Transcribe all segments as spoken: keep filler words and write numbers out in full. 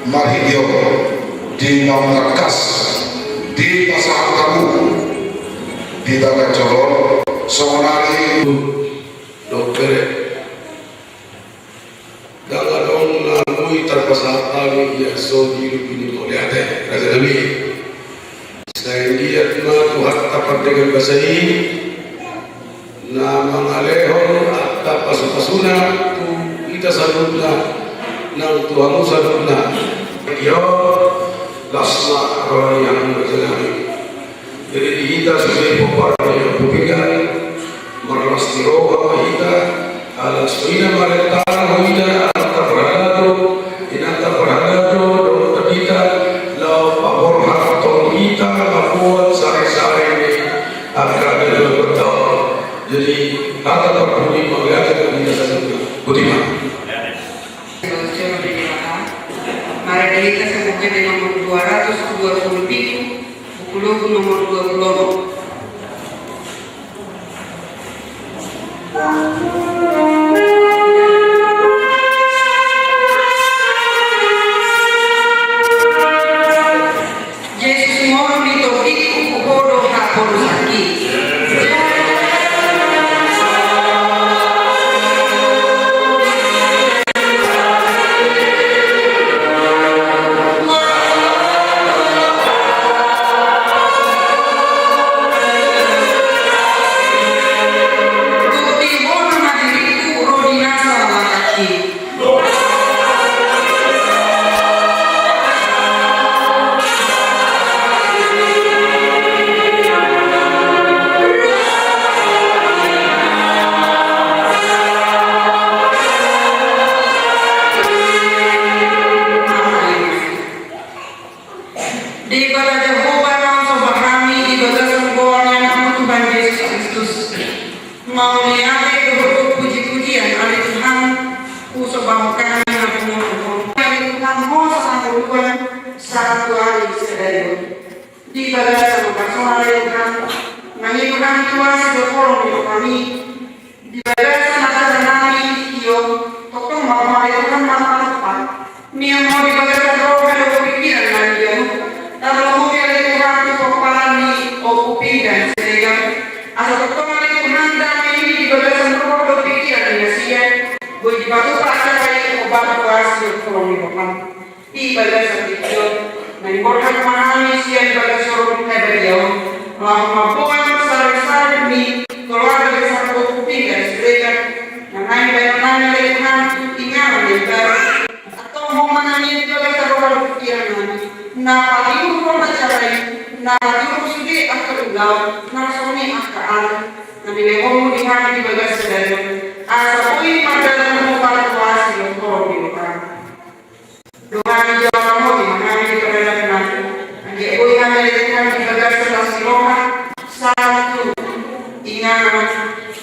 Marhite on di na tangkas dipasahat hamu di bagasan joro on, songon ari. Dope. Ndang adong na boi tarpasahat hami ia so di lupi ni mauliate, raja nami. Sai liat ma Tuhanta pardenggan basa i na mangalehon angka pasupasuna tu hita saluhutna nang tu hamu saluhutna. Ia las ma roha ni hamu, raja nami. Jadi di hita sude pomparan ni Ompu Pinggan, marlas ni roha ma hita, ala songon i na marentang ma hita, inanta parhalado, inanta parhalado, dohot hita, laho paborhathon hita mamboan sari-sari ni angka na dua puluh taon. Jadi hata parpudi mauliate tu hita saluhutna. Boti ma. Marende hita sian buku ende nomor dua ratus dua puluh pitu, buku Logu nomor dua puluh onom. Jesus, moru ni tondingku, Ho do haporusanki. Boti bona ma diringku, ro di na sahalakangki. Debata Jahowa na so bahen hami di bagasan goar ni Anakmu Tuhan Jesus Kristus. Mauliate dohot puji-pujian ale Tuhan, husombahon hami na pumompong. Ale Tuhan, Ho so hangoluan sahat tu ari sadari on. Di bagasan na so ale Tuhan, mangido hami tu asi dohot holong ni rohaM. Di bagasan acara nami di tingki on, tongtong ma Ho ale Tuhan marpatupa. Mian ma Ho di bagasan roha dohot pingkiran nami di anu. Tarlumobi ale Tuhan tu pomparan ni Ompu Pinggan Siregar. Asa tongtong ale Tuhan dame i di bagasan roha dohot pingkiran ni nasida. Boi dipatupa acara i, hombar tu asi dohot holong ni rohaM. Di bagasan tingki on, naeng borhat ma hami sian bagas joro ni Tuhan Debata on, laho mamboan sari-sari ni keluarga besar Ompu Pinggan Siregar, na naeng bahenon nami ale Tuhan tu inganan na imbaru. Antong Ho ma na mian di bagasan roha dohot pingkiran nami, na patiur Ho acara i, na patiur Ho sude angka ulaon, na songon i angka ari na nilehonMu di hami di bagasan sadari on, asa boi mardalan hombar tu asi dohot holong ni rohaM. Dohot hami jalo Ho di hami di pardalanan, anggiat boi hami ale Tuhan di bagasan las ni roha sahat tu inganan,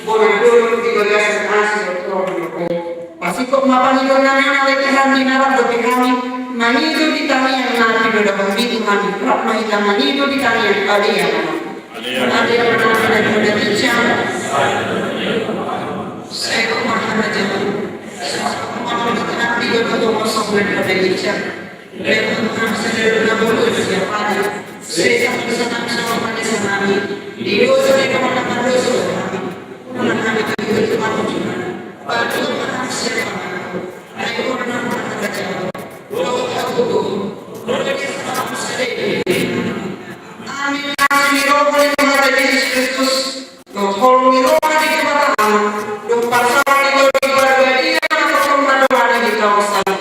bona dolok di bagasan asi dohot holong ni rohaM. Pasingkop ma pangidoan nami on ale Tuhan di na rap dope hami mangido di tangiang na pinodahonMi tu hami, rap ma hita mangido di tangiang. Ale Ama. Ale Ama, ale Ama, ale Ama. Sai Ho ma harajaonMu. Sai Ho ma harajaonMu. Amin. Asi ni roha ni Tuhanta Jesus Kristus, dohot holong ni roha ni Debata Ama, dohot parsaoran ni Tondi Parbadia, na tongtong mandongani hita on saluhutna.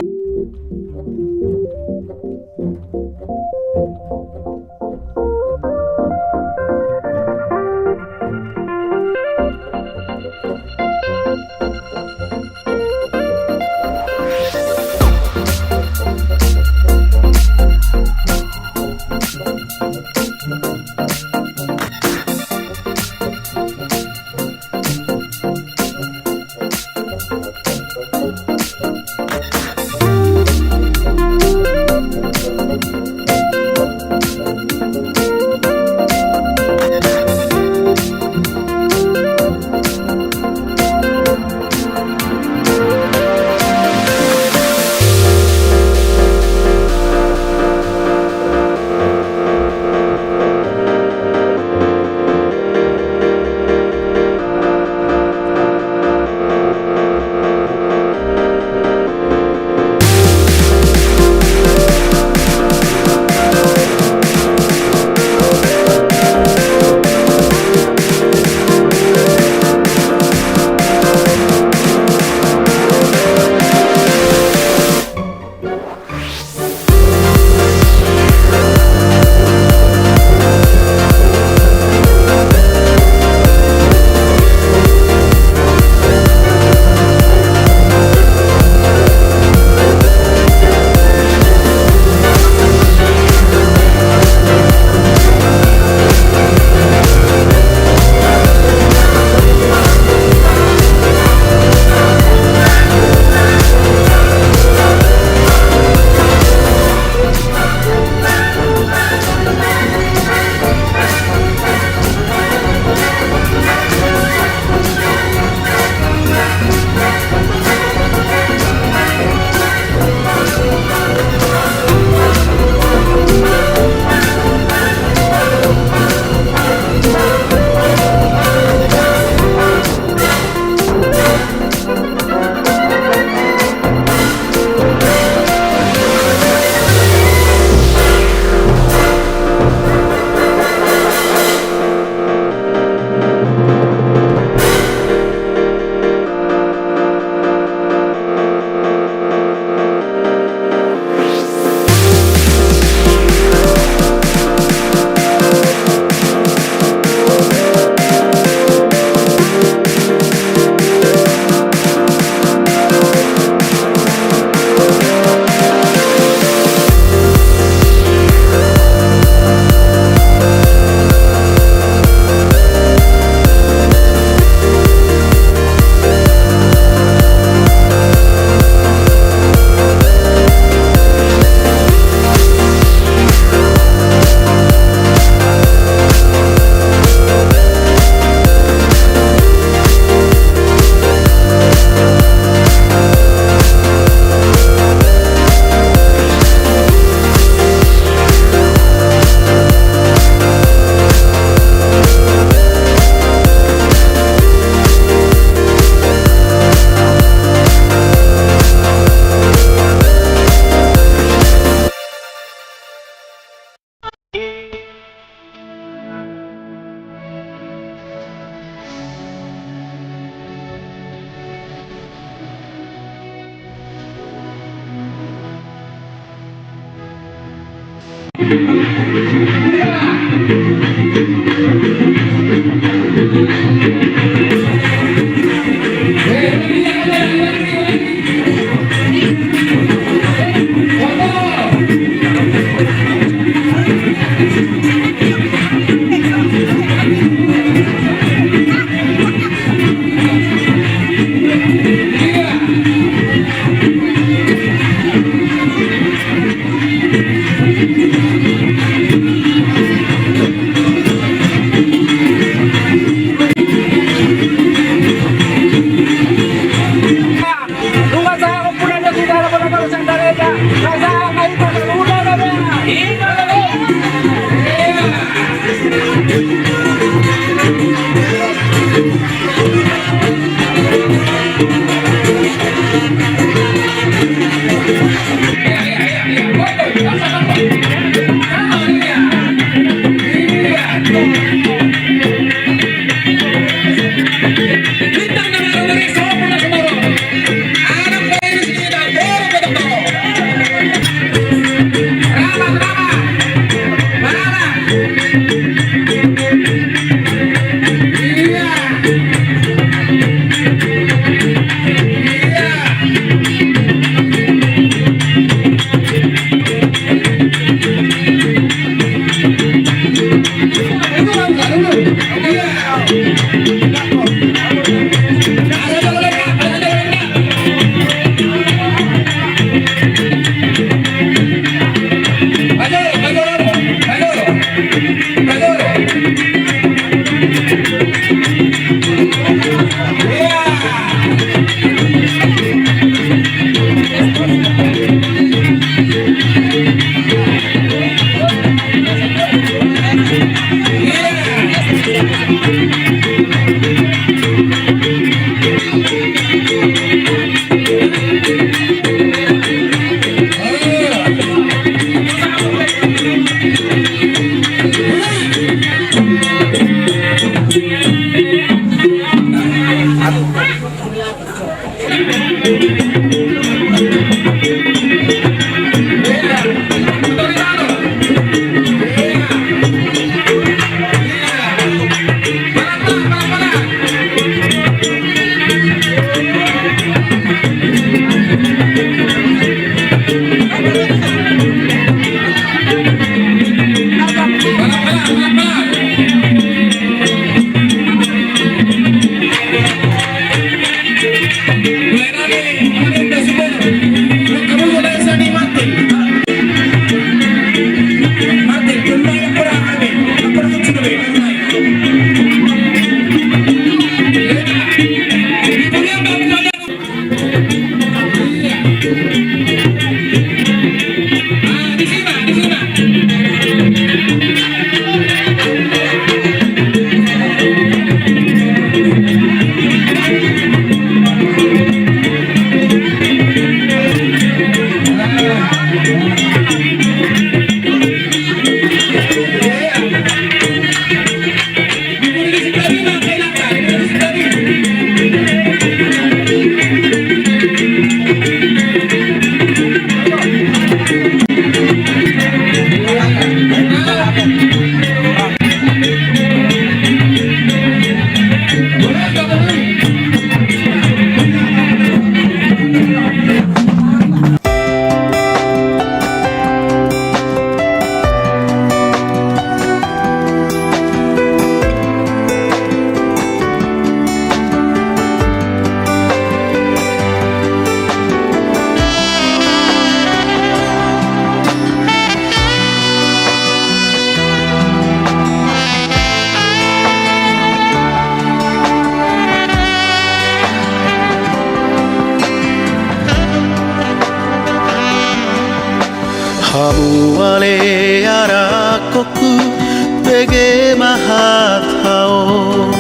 Hamu ale anak, hubege ma hata on,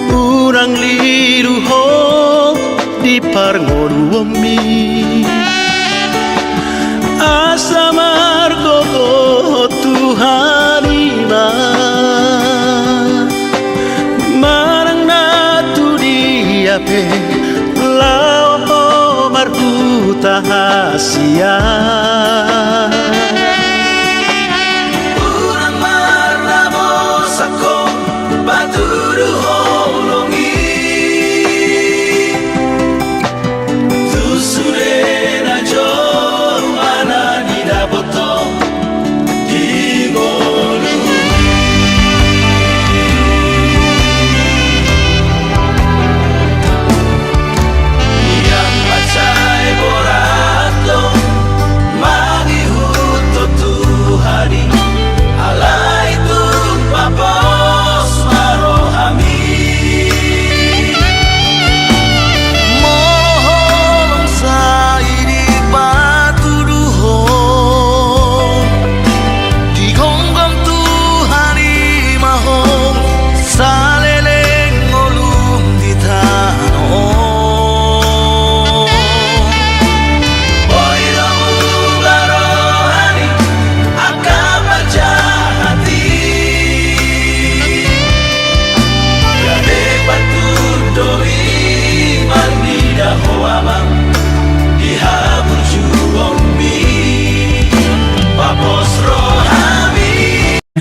unang lilu ho di parngoluonmi. Asa margogo ho tu halima, manang na tu dia pe laho ho marhuta hasian.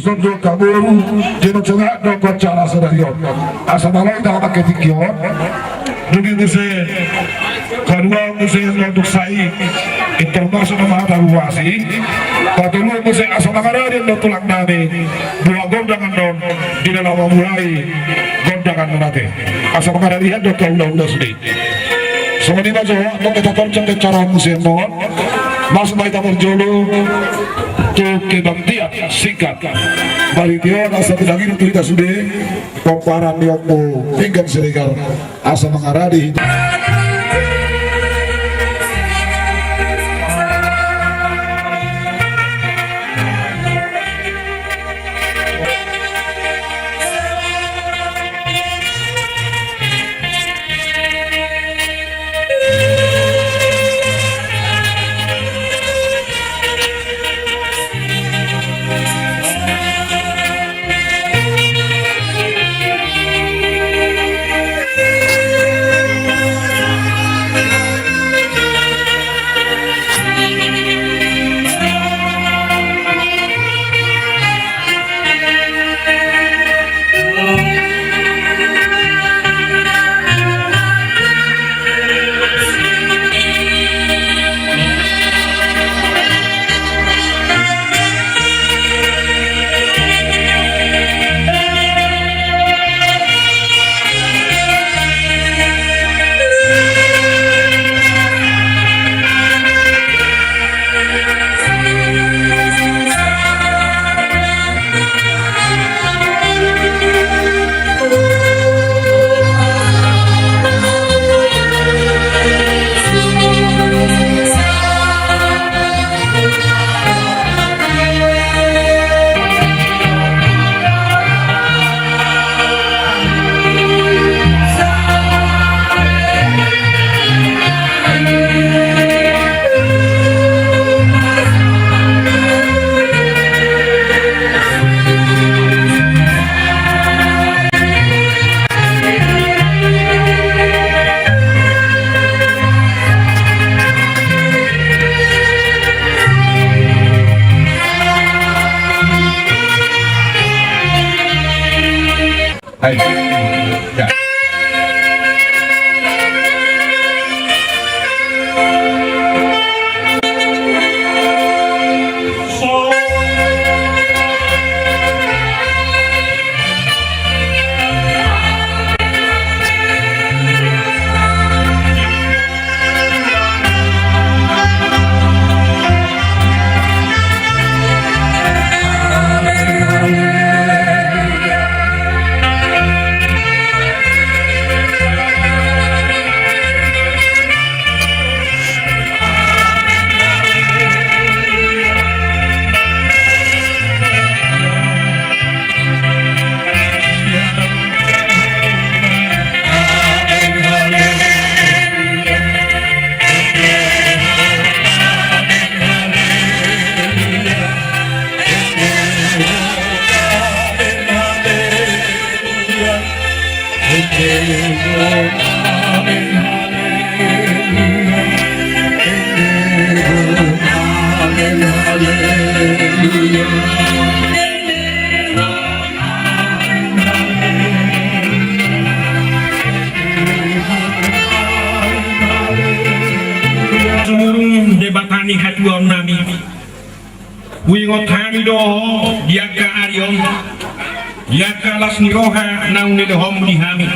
Songon angka boru, jeno cenat do acara sadari on. Asa molo hita mangke tingki on. Dung i muse, haduan muse na unduk sai, informasi na mata buasi. Patolu muse asa mangaradi do tulang nami, dua gondang annon, di dalam mamulai gondang annon ate. Asa mangaradi hita do kaula-ula sude. Songon i ma jo, adong hita torjang acara muse annon. Masuk ma hita marjolo tu kebaktian singkat. Marhite on asa pinangido tu hita sude pomparan ni Ompu Pinggan Siregar asa mangaradi hita. Hai. Ya. Sumurung Debata ni hatuaonnami. Huingot hami do di angka ari on, di angka las ni roha naung nilehonmu di hami.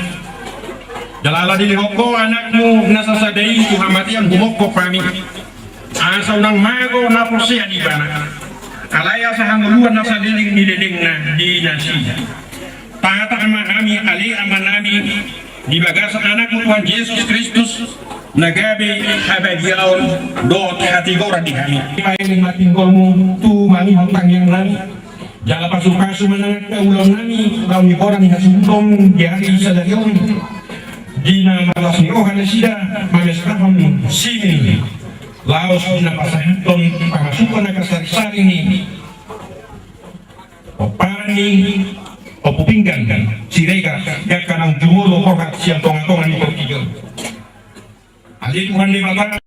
Jala ala dilehon ho anakmu na sasada i tu hamatean humongkop hami, asa unang mago na porsea di ibana. Alai asa hangoluan na saleleng ni lelengna di nasida. Tata ma hami ale Amanami di bagasan Anakmu Tuhan Jesus Kristus, na gabe habagiaon dohot hatigoran di hami. Paelek ma pinggolmu tu mangihut tangiangnami. Jala pasupasu ma nang angka ulaonnami laho di hora ni hasuhuton di ari sadari on. Di na marlas ni roha nasida mamesahon simin laos di na pasahathon pamasukhon angka sarisari ni pomparan ni Ompu Pinggan Siregar, angka naung jumolo roha sian tongatonga ni portibi on. Ale Tuhan Debata,